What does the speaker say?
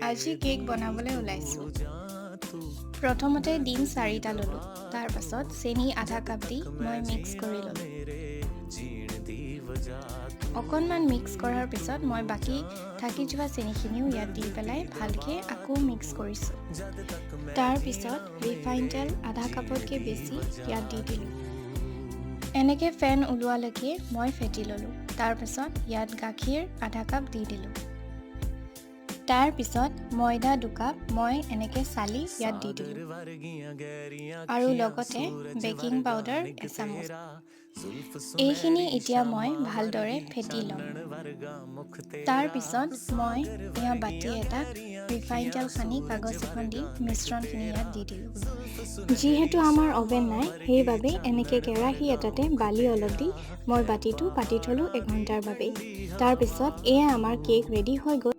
আজি কেক বনাবলৈ ওলাইছোঁ। প্ৰথমতে ডিম চাৰিটা ল'লোঁ। তাৰপাছত চেনি আধা কাপ দি মই মিক্স কৰি ল'লোঁ। অকণমান মিক্স কৰাৰ পিছত মই বাকী থাকি যোৱা চেনিখিনিও ইয়াত দি পেলাই ভালকৈ আকৌ মিক্স কৰিছোঁ। তাৰপিছত ৰিফাইন তেল আধা কাপতকৈ বেছি ইয়াত দি দিলোঁ। এনেকৈ ফেন ওলোৱালৈকে মই ফেটি ল'লোঁ। তাৰপিছত ইয়াত গাখীৰ আধা কাপ দি দিলোঁ। তাৰপিছত ময়দা 2 কাপ মই এনেকৈ চালি ইয়াত দি দিলোঁ আৰু লগতে বেকিং পাউডাৰ এচামুচ। এইখিনি এতিয়া মই ভালদৰে ফেটি ল'ম। তাৰপিছত মই এয়া বাতি এটাত ৰিফাইন তেল সানি কাগজ এখন দি মিশ্ৰণখিনি ইয়াত দি দিলোঁ। যিহেতু আমাৰ অভেন নাই, সেইবাবে এনেকৈ কেৰাহী এটাতে বালি অলপ দি মই বাতিটো পাতি থ'লোঁ এঘণ্টাৰ বাবে। তাৰপিছত এয়া আমাৰ কেক ৰেডি হৈ গ'ল।